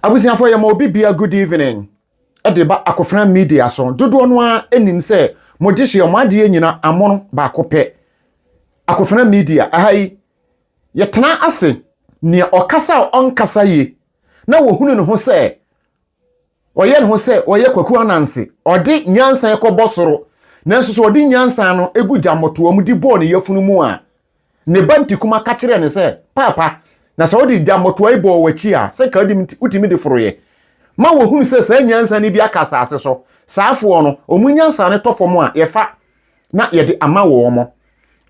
Abusuafoɔ, yɛma obi bia good evening ɛde ba Akofena Media so. Dodoɔ no ara anim sɛ mo gye hyɛ mo adeɛ nyina amono baako pɛ. Akofena Media aha yi, yɛtena ase nea ɔkasa a ɔnkasa yie na wɔhunu ne ho sɛ ɔyɛ ne ho sɛ ɔyɛ Kwaku Ananse, ɔde nyansa kɔbɔ soro, nanso so ɔde nyansa no egu gyammɔtoa mu de bɔɔ ne yafunu mu a, ne ba Ntikuma ka kyerɛɛ no sɛ, Paapa, na sɛ wode gyammɔtoa yi bɔɔ w'akyi a, sɛ nka wotumi de foroeɛ. Ma wɔhunu sɛ saa nyansa no bi aka asase so. Saafoɔ no, wɔn nyansa no tɔ fam a, yɛfa na yɛde ama wɔn.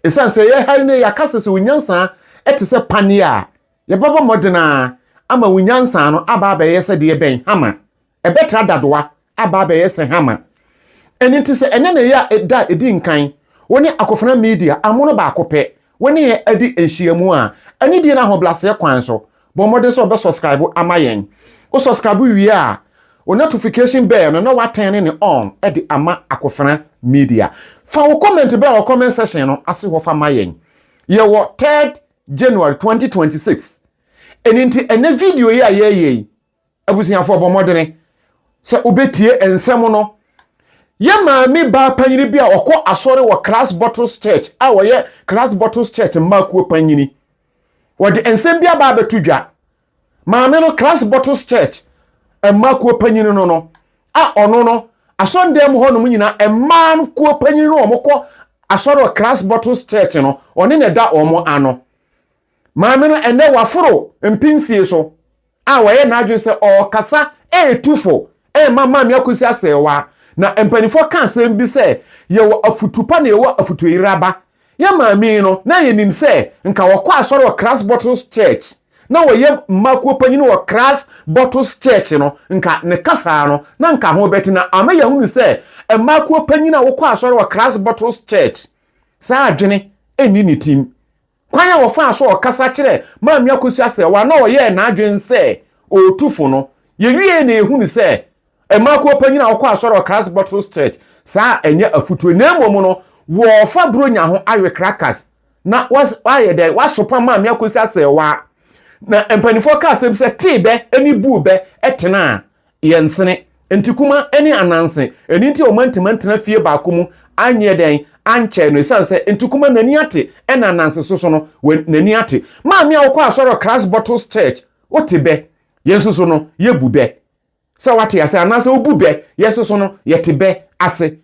Ɛsiane sɛ yɛha yi no, yɛaka sɛ sɛ wo nyansa te sɛ paneɛ a, yɛbɛbɔ mmɔden a ama wo nyansa no aba abɛyɛ sɛ deɛ bɛn hama. Ɛbɛtra dadoa aba abɛyɛ sɛ hama. Ɛno nti sɛ ɛnɛ na ɛyɛ a da a ɛdi nkan wo ne Akofena Media amono baako pɛ wo ne yɛn adi nhyiamu a, anidie ne ahobrɛaseɛ kwan so, bɔ mmɔden sɛ wobɛ subscribe ama yɛn. Wo subscribe wie a, wo notification bell no na woatɛne ne on de ama Akofena Media. Fa wo comment bra wɔ comment section no ase hɔ fa ma yɛn. Yɛwɔ 3rd January 2026. Ɛno nti ɛnɛ video yi a yɛreyɛ yi, Abusuafoɔ, bɔ mmɔdene sɛ wobɛtie nsɛm no. Yɛ maame baa panyini bi a ɔkɔ asɔre wɔ Christ Bottles Church a ɔyɛ Christ Bottles Church mmaakuo panyini. Wɔde nsɛm bi aba abɛto dwa. Maame no Christ Bottles Church mmaakuo panyini no no a ɔno no asɔndan mu hɔnom nyinaa mmaa no kuo panyini no wɔn kɔ asɔre wɔ Christ Bottles Church no ɔne na ɛda wɔn ano. Maame no ɛnɛ waforo mpinsie so a wayɛ n'adwene sɛ ɔrekasa retu fo rema Maame Akosua Asɛɛwa. Na mpanimfoɔ ka asɛm bi sɛ, yɛwɔ afutu pa na yɛwɔ afutuoyeraba. Yɛn maame yi no, na yɛnim sɛ nka ɔkɔ asɔre wɔ Christ Bottles Church, na ɔyɛ mmakuo panyin wɔ Christ Bottles Church no, nka ne kasaa no, na nka ho bɛte. Na ama yɛahunu sɛ mmakuo panyin a wokɔ asɔre wɔ Christ Bottles Church, saa adwene nni ne tim. Kwan a ɔfaa so ɔkasa kyerɛɛ Maame Akosua Serwaa na ɔyɛɛ n'adwene sɛ ɔretu fo no, yɛwiee na yɛhunu sɛ mmakuo panyin a ɔkɔ asɔre wɔ Christ Bottles Church saa ɛnyɛ afutuo na mmom no wɔrefa Buronya ho awe crackers na wɔayɛ dɛn wɔasopa Maame Akosua Serwaa. Na mpanimfoɔ ka asɛm sɛ tee bɛ ne buu bɛ tenaa Yɛnsene, Ntikuma ne Ananse, ɛno nti wɔn antumi antena fie baako mu anyɛ dɛn ankyɛ no ɛsiane sɛ Ntikuma n'ani ate ɛna Ananse soso no n'ani ate. Maame a wokɔ asɔre wɔ Christ Bottles Church wote bɛ, yɛn nso so no yɛbu bɛ. Sɛ wate ase anaasɛ wobu bɛ, yɛn nso so no yɛte bɛ ase.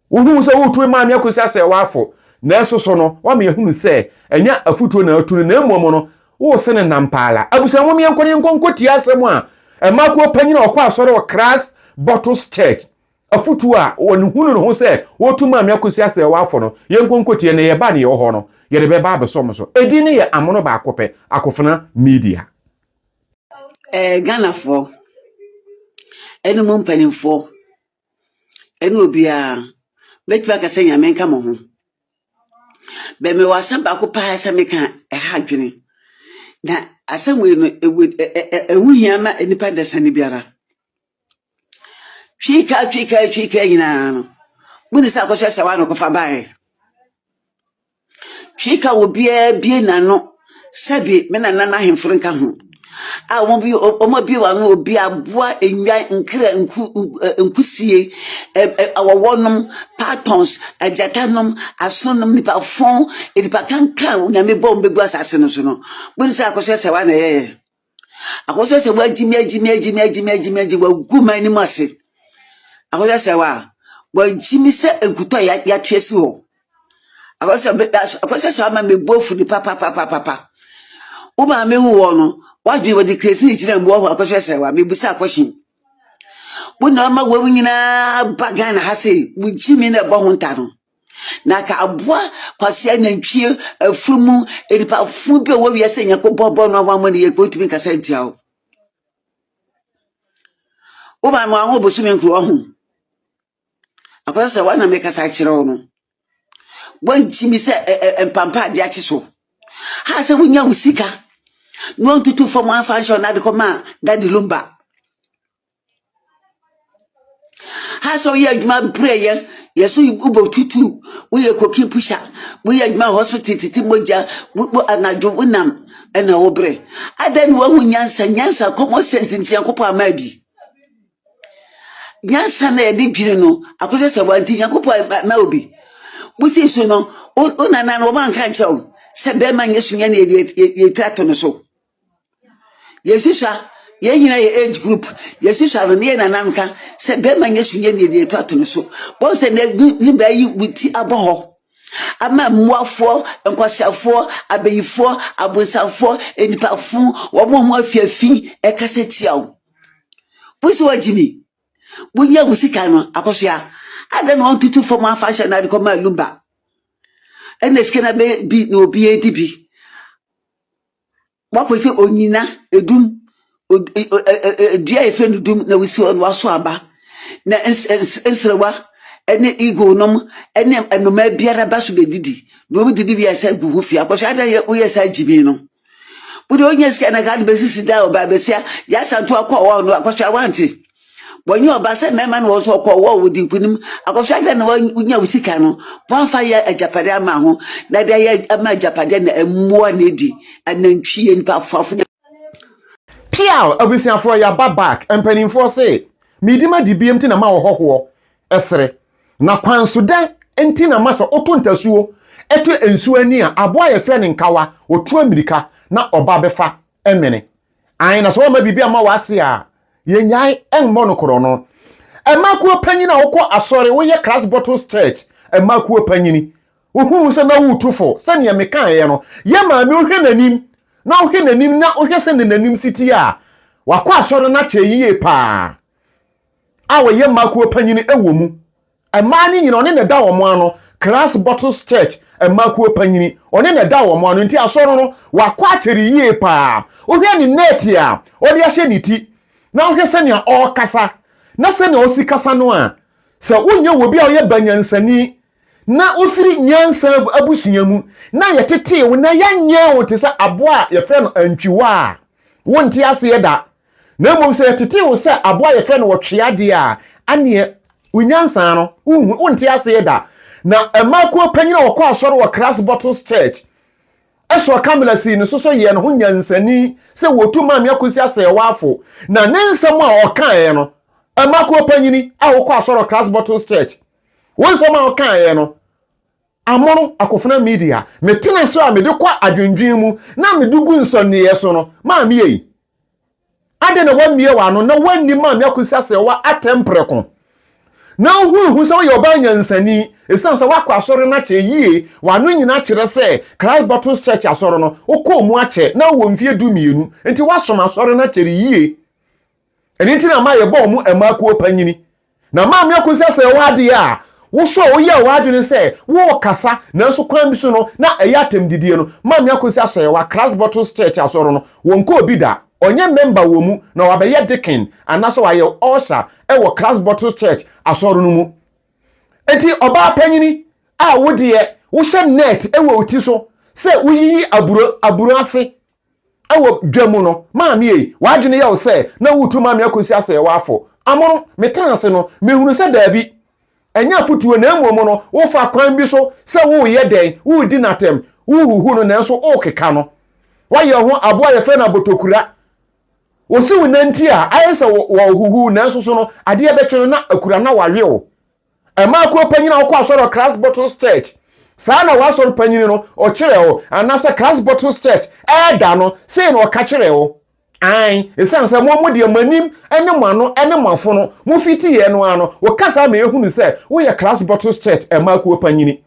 Wohuu sɛ woretu Maame Akosua sɛ wafo, nanso so no woama yɛahunu sɛ ɛnyɛ afotuo na atu no na mmom no worese no nam paala. Abusua mom yɛnkɔ na yɛnkɔ nkɔtie asɛm a mmakuo panyin a ɔkɔ asɔre wɔ Christ Bottles Church afotuo a wɔhunu ne ho sɛ wɔretu Maame Akosua sɛ wafo no, yɛnkɔ nkɔtie na yɛba ne yɛwɔ hɔ no yɛde bɛba abɛsɔ mo so. Edin no yɛ Amono Baako Pɛ, Akofena Media. Ɛɛ Ghanafoɔ ɛne mo mpanimfoɔ ɛne obiara, mɛtumi aka sɛ Nyame nka mo ho. But mewɔ asɛm baako paa sɛ meka a, ɛha adwene. Na asɛm wei no, ɛwɔ ɛ ɛ ɛho hia ma nnipa dasani biara. Twi kaa twi kaa twi kaa nyinaa no, wone sɛ akɔhyɛ sɛ woa na ɔkɔfa baeɛ. Twi ka obiara bue n'ano sɛbe me nana n'ahemfo nka ho a wɔn wɔabue wɔn ano obi aboa nnwan nkra nku nkusie awɔwɔnom pythons agyatanom asonom nipa fɔn nipa kankan Onyame bɔ wɔn bɛgu asase no so no wone sɛ akɔsɛ sɛ wa na ɛyɛyɛ akɔsɛ sɛ wagyimi agyimi agyimi agyimi agyimi agyimi wagu man no mu ase akɔsɛ sɛ wa wagyimi sɛ nkutɔ a yɛato asi hɔ Akɔsɛ sɛ ama me bo afu no papapapapa. Wo maame wu hɔ no, w'adwene wɔde kerosene gyina mu wɔ hɔ akɔsɛ sɛ wa mebusa akɔhye. Wo na ama wɔn nyinaa ba Ghana ha sei, wo gyimi na ɛbɔ ho nta no. Na ka aboa kwasea nantwie afunumu nipa funu bi a wɔ wiase Nyankopɔn bɔ no ahoammɔ ne yɛ kɔ ntumi nkasa ntia wo. Wo maame wanwo bosome nkuro ho. Akɔsɛ sɛ woana mekasa kyerɛ wo no, woangye me sɛ mpampa ade akye so. Ha sɛ wonya wo sika na wɔntutu fam amfa nhyɛ wo na ade kɔma Daddy Lumba. Ha sɛ woyɛ adwuma brɛyɛ, yɛ so wobɔ tutu, woyɛ kokin pusha, woyɛ adwuma hospital tete mogya, wo anadwo wonam. Ɛna wo brɛ. Adɛn na wahu nyansa? Nyansa, common sense nti Nyankopɔn ama bi. Nyansa na yɛde dwene no akɔsɛ sɛ wanti Nyankopɔn ma obi. Wosi so no, wo nana no wɔn anka nkyerɛ wo sɛ bɛrima nyɛ sunya ne yɛde yɛtiri ato no so. Yɛsusua, yɛn nyinaa yɛ age group, yɛsusua no ne yɛn nana no ka sɛ bɛrima nyɛ sunyɛ ne yɛde ato no so. Bɔn sɛ ne ne bɛɛ yi wo ti abɔ hɔ ama mmoafoɔ, nkwaseafoɔ, abayifoɔ, abonsamfoɔ, nipafo, wɔn a wɔn afiafi ɛkasa tia wo. Wosi wɔ gyimi, wonya wo sika no akɔsoa. Adɛn na wɔntutu fam afa hyɛ no ade kɔma lumba. Ɛna sika no bɛ bi na obi edi bi. Wakɔ sɛ onyina edum dua a yɛfrɛ no dum na wosi hɔ na waso aba na nsrewa ne eagle nom ne nnomaa biara ba so bɛdidi na wɔn didi wie a sɛ gu ho fie akɔhwɛ adan yɛ woyɛ saa gyimi no wode wonya sika na ka de bɛsisi dan ɔbaa bɛsia yɛasanto akɔ ɔwɔ no akɔhwɛ awante Wɔnyɛ ɔbaa sɛ mmarima na wɔn nso wɔkɔ wɔ wɔdi nkunim. Akɔhwɛ adɛn na wonya wo sika no wɔamfa yɛ agyapadeɛ ama ho na de ayɛ ama agyapadeɛ na mmoa na edi anantwie nipa afoafo. Piaw! Abusuafoɔ yɛaba back. Mpanimfoɔ se, Medi m'ade biem nti na ma ɔhɔhoɔ sere. Na kwan so dɛn nti na ma sɛ woto ntasuo to nsuo ani a, aboa a yɛfrɛ no nkawa, ɔtu ammirika na ɔba bɛfa mene. Ae, na sɛ wɔmma biribi amma w'ase a, yɛnnyae mmɔ no korɔno. Mmaa kuo panyin a wokɔ asɔre, woyɛ Christ Bottles Church mmaa kuo panyini, wohuu sɛ na woretu fo, sɛdeɛ mekaeɛ no, yɛ maame wohwɛ n'anim, na wohwɛ n'anim na wohwɛ sɛdeɛ n'anim si teɛ a, wakɔ asɔre no akyɛ yie paa, a wɔyɛ mmaa kuo panyini wɔ mu. Mmaa no nyina ɔne na ɛda wɔn ano, Christ Bottles Church mmaa kuo panyini, ɔne na ɛda wɔn ano, nti asɔre no wakɔ akyɛre yie paa. Wohwɛ ne nɛɛte a ɔde ahyɛ ne ti, na wohwɛ sɛnea ɔrekasa, na sɛnea ɔsi kasa no a, sɛ wonyɛ obi a ɔyɛ banyansani, na wofiri nyansa abusua mu, na yɛtetee wo na yɛanyɛn wo te sɛ aboa a yɛfrɛ no antwiwa a, wonte aseɛ da. Na mmom sɛ yɛtetee wo sɛ aboa a yɛfrɛ no ɔtwea deɛ a, aneɛ wo nyansa no, wonhu, wonte aseɛ da. Na mmaa kuo panyin a wɔkɔ asɔre wɔ Christ Bottles Church sɔɔ Camilla sii ne so so yɛɛ ne ho nyansani sɛ wɔtu Maame Akosi Asɛɛwafo. Na ne nsɛm a ɔkaeɛ no, mmaa kuo panyini a wɔkɔ asɔre wɔ Christ Bottles Church, wo nsɛm a ɔkaeɛ no, Amono, Akofena Media, metena so a mede kɔ adwendwen mu na mede gu nsɔnneɛ so no, maame ei, adɛn na woammue w'ano na woanni Maame Akosi Asɛewa atɛm prɛko? Na wohuruhu sɛ woyɛ ɔbaa nyansani, ɛsiane sɛ woakɔ asɔre no akyɛ yie, w'ano nyina kyerɛ sɛ Christ Bottles Church asɔre no, wokɔɔ mu akyɛ na wowɔ mfeɛ 12, nti woasom asɔre no akyɛre yie. Ɛno nti na ma yɛbɔ wɔn mmaa kuo panyini. Na Maame Akosi sɛ ɛwɔ adeɛ a, wosɔ woyɛ w'adwene sɛ worekasa nanso kwan bi so no na ɛyɛ atɛmdidie no. Maame Akosi Asɛewa, Christ Bottles Church asɔre no, wɔnkɔɔ bi da. Ɔnyɛ mɛmba wɔ mu na wabɛyɛ deacon anaasɛ wayɛ usher wɔ Christ Bottles Church asɔre no mu. Enti ɔbaa panyini a wo deɛ wohyɛ net wɔ wo ti so sɛ woyiyi aburo aburo ase wɔ dwa mu no, maame ei, w'adwene yɛ wo sɛ na woretu maame akɔsi asɛe w'afo. Amono, metena ase no, mehunu sɛ daabi, ɛnyɛ afotuo na mmom no, wofa kwan bi so sɛ woreyɛ dɛn, woredi no atɛm, worehuhu no nanso worekeka no. Woayɛ wo ho aboa a yɛfrɛ no abotokura. Wɔsi wo nanti a, ayɛ sɛ wɔrehuhu nanso so no, adeɛ bɛkye no na akura na wawe wo. Ɛmaa kuo panyin a ɔkɔ asɔre wɔ Christ Bottles Church. Saa na w'asɔre panyin no ɔkyerɛ wo, anaasɛ Christ Bottles Church ɛɛda no, sei na ɔka kyerɛ wo. Ae, esiane sɛ mo mo deɛ mo anim ne mo ano ne mo afono, mo fitiiɛ no ara no, woka saa ma yɛhunu sɛ woyɛ Christ Bottles Church ɛmaa kuo panyini.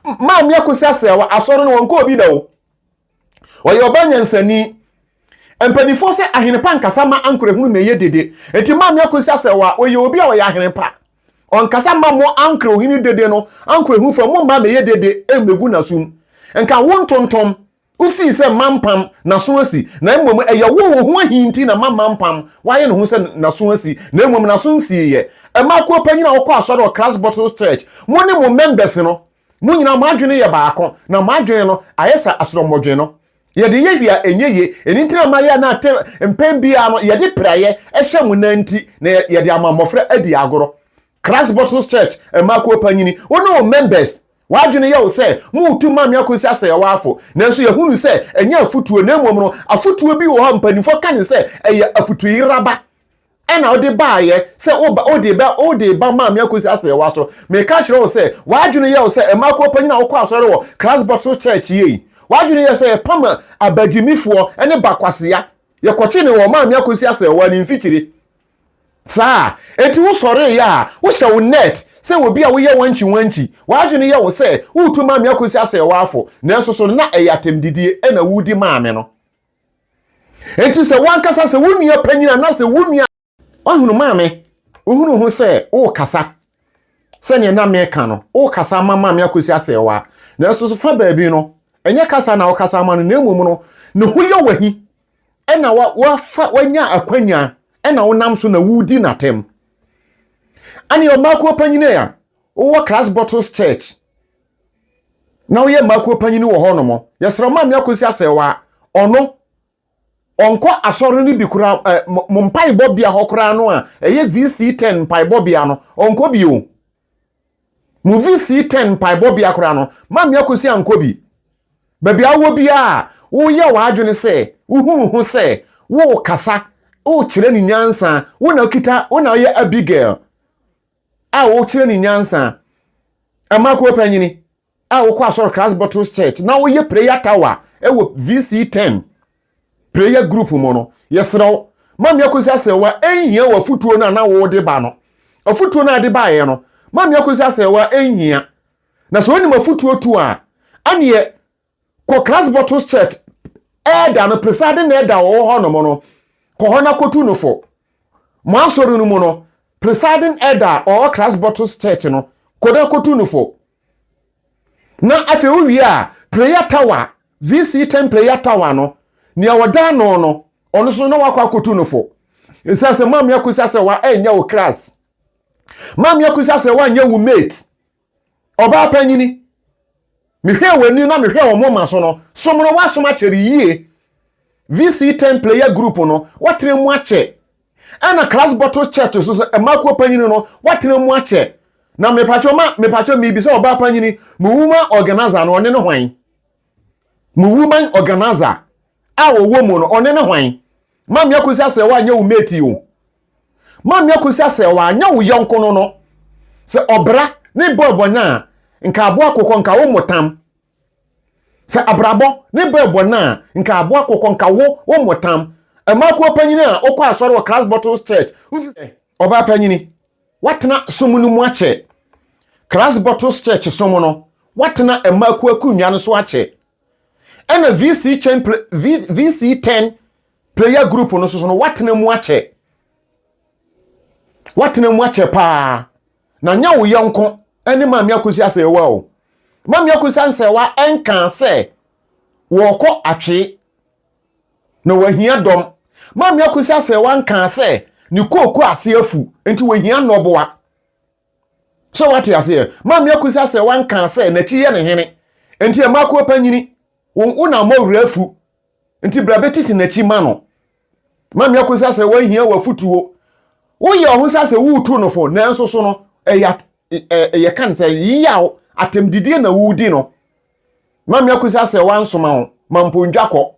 Maame Akosi Aseawa, asɔre no wɔnkɔɔ bi da o. Ɔyɛ ɔbaa nyansani. Mpanimfoɔ sɛ ahene pa nkasa ma ankorɛhunu ma ɛyɛ dede. Enti Maame Akosi Asɛwa, ɔyɛ obi a ɔyɛ ahene pa. Ɔnkasa mma mo ankorɛhunu dede no, ankorɛhunufoɔ mo mma mɛyɛ dede mmɛgu n'asom. Nka wo ntontom, wofii sɛ mampam n'aso asi, na mmom ɛyɛ wo wo ho ahi nti na ma mampam wayɛ ne ho sɛ n'aso asi, na mmom n'aso nsiiɛ. Mmaa kuo panyin a wɔkɔ asɔre wɔ Christ Bottles Church, mo ne mo members no, Mo nyinaa mo adwene yɛ baako, na mo adwene no ayɛ sɛ asorɔmmɔdwen no. Yɛde yɛ hwee a ɛnyɛ yie. Ɛno nti na mayɛ a na ate mpɛn biara no yɛde praeɛ hyɛ mo nan nti na yɛde ama mmɔfra adi agorɔ. Christ Bottles Church mmaa kuo panyini, wo ne wo members, W'adwene yɛ wo sɛ moretu Maame Akosi Asɛyɛwafo, nanso yɛhunu sɛ ɛnyɛ afotuo, na mmom no, afotuo bi wɔ hɔ a mpanimfoɔ ka ne sɛ ɛyɛ afotuoyeraba ɛna wode baayɛ sɛ woba wode ba wode ba Maame Akosi Asɛyɛwa so. Meka kyerɛ wo sɛ w'adwene yɛ wo sɛ mmakuo panyin a wokɔ asɔre wɔ Christ Bottle Church yei. W'adwene yɛ sɛ yɛpam abagyimifoɔ ne bakwasea. Yɛkɔkye ne wɔ Maame Akosi Asɛyɛwa ne mfikyire. Saa. Enti wosɔreeɛ a, wohyɛ wo net sɛ obi a woyɛ wankyi wankyi. W'adwene yɛ wo sɛ woretu maame akɔsi asɛewaafo, nanso so na ɛyɛ atɛmdidie na woredi maame no? Enti sɛ w'ankasa sɛ wo nua panyin anaasɛ wo nua. Woahunu maame, wohunu ho sɛ worekasa sɛdeɛ na meka no, worekasa ama maame akɔsi asɛewaa. Nanso so fa baabi no, ɛnyɛ kasa na wokasa ama no, na mmom no, ne ho yɛ wahi ɛna wafa wanya akwanya ɛna wonam so na wodi n'atɛm. Ɛne ɔmaakuo panyin a wowɔ Christ Bottles Church na woyɛ mmaakuo panyin wɔ hɔ nom, yɛsrɛ maame Akosi Asɛwa, ɔno ɔnkɔ asɔre no bi koraa ɛ mo mpaebɔ bea hɔ koraa no a ɛyɛ VC10 mpaebɔ bea no ɔnkɔ bi o. Mo VC10 mpaebɔbea koraa no, Maame Akosua ankɔ bi. Baabi a wowɔ biara a, woyɛ w'adwene sɛ wohu wo ho sɛ worekasa, worekyerɛ ne nyansa, wo na wokita, wo na woyɛ Abigail a wokyerɛ ne nyansa. Ɛma panyini a wokɔ asɔre Christ Bottles Church na woyɛ prayer tower ɛwɔ VC10 prayer group mu no, yɛsrɛ wo, Maame Akosua Asɛwa ɛnhia wɔ afotuo no a na wode ba no. Afotuo no a de baeɛ no, Maame Akosua Asɛwa ɛnhia. Na sɛ wonim afotuo tu a, ɛneɛ kɔ Christ Bottles Church ɛɛda no, presiding elder wɔwɔ hɔ nom no, kɔ hɔ na kɔtu no fo. Mo asɔre no mu no, presiding elder a ɔwɔ Christ Bottles Church no, kɔ na kɔtu no fo. Na afei wowie a, prayer tower, VC10 prayer tower no, nea ɔda ano no, ɔno nso na wakɔ akɔtu no fo. Ɛsiane sɛ Maame Akosua sɛ wa ɛnyɛ wo class. Maame Akosua sɛ wanyɛ wo mate. Ɔbaa panyini. Mehwɛ w'ani na mehwɛ wɔn moma so no, som no wasom akyɛre yie. VC10 player group no, watena mu akyɛ. Ɛna Christ Bottle Church so so mmakuo panyini no, watena mu akyɛ. Na mepatwɛ ma mepatwɛ mebisa ɔbaa panyini, mo woman organizer no ɔne ne hwan? Mo woman organizer a ɔwɔ mu no ɔne ne hwan? Maame Akosi asɛ wanyɛ wo mate o. Maame Akosi asɛ wanyɛ wo yɔnko no no. Sɛ ɔbra ne bɔ ɛbɔ no a, nka aboa akokɔ nka wo motam. Sɛ abrabɔ ne bɔ ɛbɔ no a, nka aboa akokɔ nka wo wo motam. Mmakuo panyini a wokɔ asɔre wɔ Christ Bottles Church, wofi sɛ ɔbaa panyini, watena som no mu akyɛ. Christ Bottles Church som no, watena mmakuo akonnwa no so akyɛ. Ɛna VC Chen, VC10 prayer group no so no, watena mu akyɛ. Watena mu akyɛ paa. Na nyɛ wo yɔnko ne Maame Akosua Asɛewa o. Maame Akosua Asɛewa nkaa sɛ wɔrekɔ atwee na wahia dɔm. Maame Akosua Asɛewa nkaa sɛ ne kooko ase afu nti wahia nnɔboa. Sɛ wate aseɛ, Maame Akosua Asɛewa nkaa sɛ n'akyi yɛ ne hene nti ɛma akuo panyini wo na mmɔ werɛ afu nti bra bɛtiti n'akyi ma no. Maame Akosua sɛ wahia w'afotuo. Woyɛ ɔho sɛ sɛ woretu no fo nanso so no ɛyɛ ɛyɛ kan sɛ yaw atɛmdidie na woredi no. Maame Akosua sɛ wansoma wo ma mpondwa kɔ.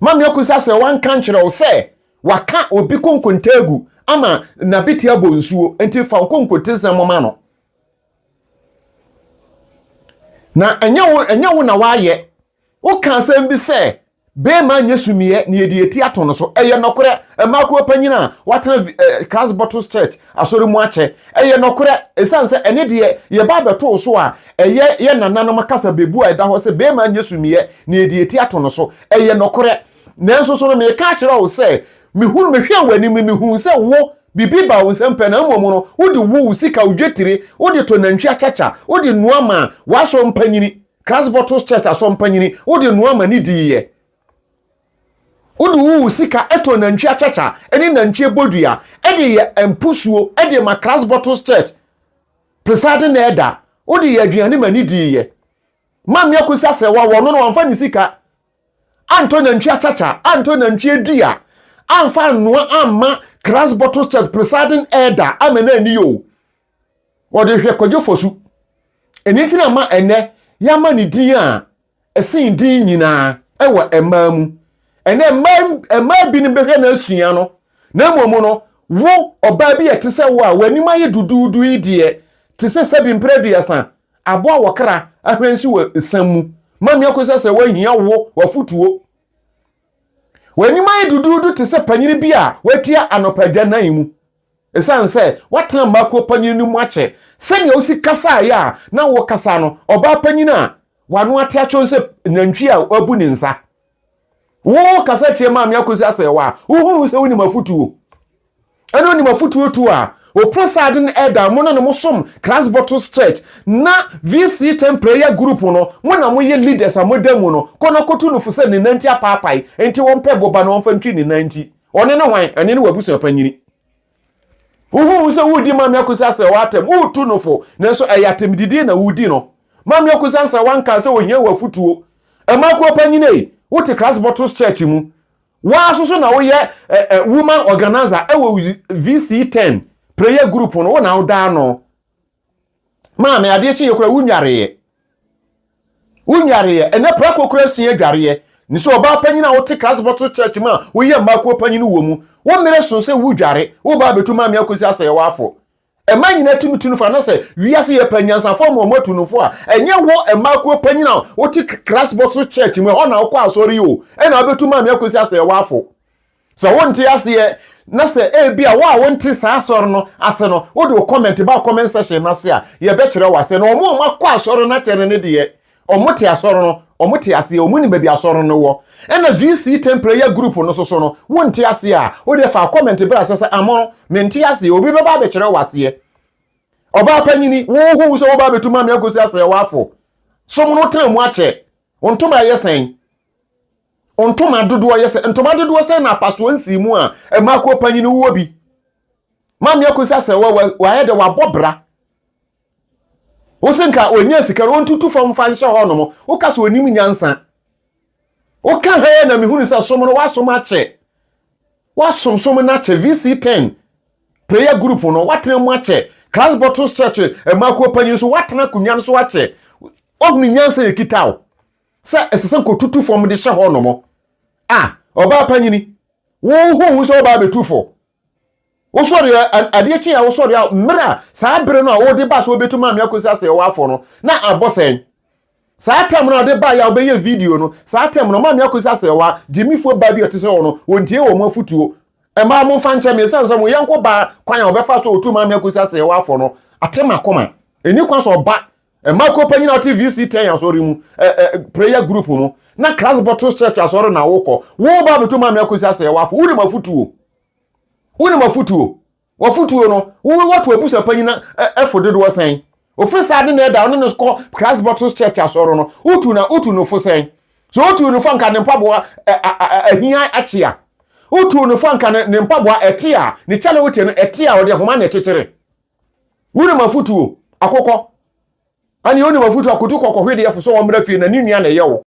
Maame Akosua sɛ wanka nkyerɛ wo sɛ waka obi konkonta agu ama n'abeti abɔ nsuo nti fa wo konkontesɛm ma no. Na ɛnyɛ wo ɛnyɛ wo na wayɛ. Woka asɛm bi sɛ bɛrima nyɛ sumiiɛ na yɛde yɛti ato no so. Ɛyɛ nɔkorɛ. Mmakuo panyin a watena eh, Christ Bottles Church asɔre mu akyɛ. Ɛyɛ nɔkorɛ. Ɛsiane sɛ ɛne deɛ yɛba abɛto so a ɛyɛ yɛ nananom kasa bebu a ɛda hɔ sɛ bɛrima nyɛ sumiiɛ na yɛde yɛti ato no so. Ɛyɛ nɔkorɛ. Nanso so no meka akyerɛ wo sɛ mehunu mehwɛɛ w'anim no mehuu sɛ wo biribi ba wo nsam pɛ na mmom no wode wo wo sika wo dwetire wode tɔ nantwi akyakya wode noa ma w'asɔre mpanyini Christ Bottles Church asɔmpanyini, wode noa ma ne diiɛ. Wode wo sika tɔ nantwi akyakya ne nantwie bodua de yɛ mpusuo de ma Christ Bottles Church presiding elder. Wode yɛ aduane ma ne diiɛ. Maame Akosi Asɛwa wɔno no wamfa ne sika antɔ nantwi akyakya, antɔ nantwie dua, amfa annoa amma Christ Bottles Church presiding elder ama no ani o. Wɔde hwɛ Kwadwo Fosu. Ɛno nti na ma ɛnɛ yɛama ne din a ɛsen din nyinaa ɛwɔ mmaa mu. Ɛnɛ mmaa binom bɛhwɛ no asua no, na mmom no, wo ɔbaa bi a ɛte sɛ wo a w'anim ayɛ duduudu yi deɛ, te sɛ sɛbi mprɛ aduasa, aboa wɔ kra ahwansi wɔ esam mu. Mami akɔsi sɛ woahia wo w'afotuo. W'anim ayɛ duduudu te sɛ panyini bi a watua anɔpa agyanan mu. Ɛsiane sɛ woatena mmakuo panyin no mu akyɛ, sɛnea wosi kasaeɛ a na wokasa no, ɔbaa panyin a w'ano ate atwɔn sɛ nantwi a wabu ne nsa. Wo kasa tie Maame Akosi Asɛewa a, wohunu sɛ wonim afotuo. Ɛne onim afotuo tu a, opre saa ade no ɛda mo ne no mo som Christ Bottles Church na VC10 Prayer Group no, mo na moyɛ leaders a moda mu no, kɔ na kɔtu no fo sɛ ne nanti apaapae, enti wɔmpɛ boba na wɔmfa ntwi ne nanti. Ɔne ne hwan? Ɛne ne w'abusua panyini. Wohu sɛ woredi Maame Akosi Asɛewa atɛm, woretu no fo, nanso ɛyɛ atɛmdidie na woredi no. Maame Akosi Asɛewa nkaa sɛ ohia w'afotuo. Ɛma kuo panyin ei, wote Christ Bottles Church mu. Woa nso so na woyɛ eh, eh, woman organizer ɛwɔ VC10 prayer group no, wo na woda ano. Maame, adeɛ kye yɛ kora wonwareeɛ. Wonwareeɛ. Ɛnɛ prako kora sua adwareɛ. Ne sɛ ɔbaa panyin a wote Christ Bottle Church mu a woyɛ mmaa kuo panyin wɔ mu. Wo mmerɛ so sɛ wodware, wo ba abɛtu Maame Akosi asɛe w'afo. Mmaa nyinaa tumi tu no fo anasɛ wiase yɛ pɛ nyansafoɔ ma wɔn atu no fo a, ɛnyɛ wo mmaa kuo panyin a wote Christ Bottle Church mu ɛhɔ na wokɔ asɔre yi o, ɛna wobɛtu Maame Akosi asɛe w'afo. Sɛ wonte aseɛ na sɛ ebi a wo a wonte saa asɔre no ase no, wode wo comment ba comment section no ase a, yɛbɛkyerɛ wo aseɛ. Na wɔn a wɔakɔ asɔre no akyɛ no no deɛ, wɔn te asɔre no, wɔn te aseɛ, wɔn nim baabi asɔre no wɔ. Ɛna VC Ten Prayer Group no soso no, wonte aseɛ a, wode fa comment bra aseɛ sɛ, Amono, mente aseɛ, obi bɛba abɛkyerɛ wo aseɛ. Ɔbaa panyini, wo hu sɛ woba abɛtu maame akɔsi asɛe w'afo. Som no tena mu akyɛ. Wo ntoma yɛ sɛn? Ntoma dodoɔ yɛ sɛ ntoma dodoɔ sɛn na apasoɔ nsii mu a ɛma akuo panyin wowɔ bi. Maame akosi asɛ wɔ wayɛ dɛ wabɔ bra. Wose nka onya sika no ontutu fam fa nhyɛ hɔ nom. Woka sɛ onim nyansa. Woka ha yɛ na mehunu sɛ som no wasom akyɛ. Wasom som no akyɛ VC10 prayer group no watena mu akyɛ. Christ Bottles Church ɛma akuo panyin so watena akonnwa no so akyɛ. Ohunu nyansa yɛ kita wo. Sɛ ɛsɛ sɛ nkotutu fam de hyɛ hɔ nom a, ɔbaa panyini, wo hu sɛ ɔbaa bɛtu fo. Wosɔre adeɛ kye a wosɔre a mmerɛ a saa bere no a wode ba sɛ wobɛtu maame akɔsi asɛ ɛwɔ afɔ no na abɔ sɛn. Saa tɛm no a wode ba yɛ a wobɛyɛ video no, saa tɛm no maame akɔsi asɛ ɛwɔ a gyimifoɔ baa bi a ɔte sɛ wɔ no wɔntie wɔn afotuo. Ɛmaa mo mfa nkyɛ me ɛsiane sɛ mo yɛnko baa kwan a wɔbɛfa so wɔtu maame akɔsi asɛ ɛwɔ afɔ no ate makoma. Ɛni kwan sɛ ɔba Mma kuo panyin a ɔte VC ten asɔre mu ɛ ɛ prayer group mu na Christ Bottles Church asɔre na wokɔ. Wo ba abɛto maame akosi asɛ wafo. Wonim afutuo. Wonim afutuo. Wafutuo no, wo wato abusa panyin na ɛfo dodoɔ sɛn. Ofiri saa de na ɛda ɔne no kɔ Christ Bottles Church asɔre no. Wotu na wotu no fo sɛn. So wotu no fo anka ne mpaboa ahia akyea. Wotu no fo anka ne mpaboa ɛte a, ne kyale wote no ɛte a ɔde ahoma na ɛkyekyere. Wonim afotuo, akokɔ. Ɛne wonim afotuo akotu kɔkɔhwedeɛ fo sɛ wɔmmra fie na ne nua na ɛyɛ wo.